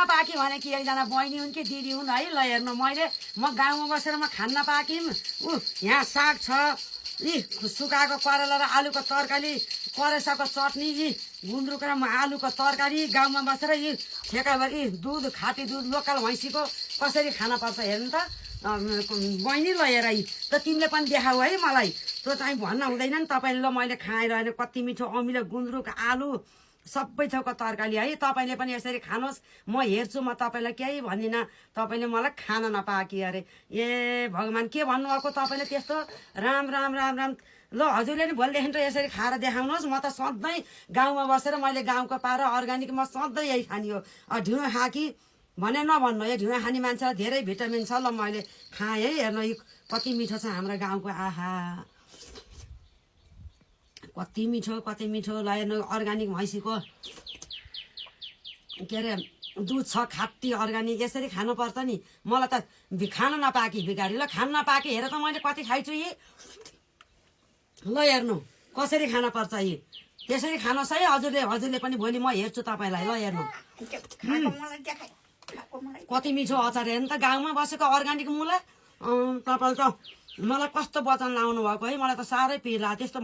नपाकी भने कि एकजना बहिनी हुन् कि दिदी हुन् है। ल हेर्नु म गाउँमा बसेर म खान्न पाकिम। यहाँ साग छ, सुकाएको करेला र आलुको तरकारी, करेसाको चटनी, गुन्द्रुक र आलुको तरकारी। गाउँमा बसेर ठेकाभर दुध, खाटी दुध लोकल भैँसीको कसरी खान पर्छ हेर्नु त बहिनी। ल हेर त तिमीले पनि देखाऊ है मलाई। त्यो चाहिँ भन्न हुँदैन नि तपाईँले। ल मैले खाइरहेन कति मिठो अमिलो गुन्द्रुक, आलु सबै थोकको तरकारी है। तपाईँले पनि यसरी खानुहोस्। म हेर्छु, म तपाईँलाई केही भन्दिनँ। तपाईँले मलाई खान नपाकी अरे। ए भगवान्, के भन्नुभएको तपाईँले त्यस्तो? राम राम राम राम। ल हजुरले नि भोलिदेखि त यसरी खाएर देखाउनुहोस्। म त सधैँ गाउँमा बसेर मैले गाउँको पाएर अर्ग्यानिक म सधैँ यही खाने हो। ढिँडो खाकी भने नभन्नु। यो ढिँडो खाने मान्छेलाई धेरै भिटामिन छ। ल मैले खाएँ है। हेर्नु कति मिठो छ हाम्रो गाउँको। आहा कति मिठो कति मिठो। ल हेर्नु अर्ग्यानिक भैँसीको के अरे दुध छ, खाटी अर्ग्यानिक। यसरी खानुपर्छ नि। मलाई त खान नपाकी भिखारी। ल खान नपाकी हेर त मैले कति खाइछु यी। ल हेर्नु कसरी खान पर्छ यी। त्यसरी खानुहोस् है हजुरले पनि भोलि म हेर्छु तपाईँलाई। ल हेर्नु कति मिठो अचार। हेर्नु त गाउँमा बसेको अर्ग्यानिक मुला। तपाईँले त मलाई कस्तो वचन लाउनु भएको है। मलाई त साह्रै पिर लाग्यो त्यस्तो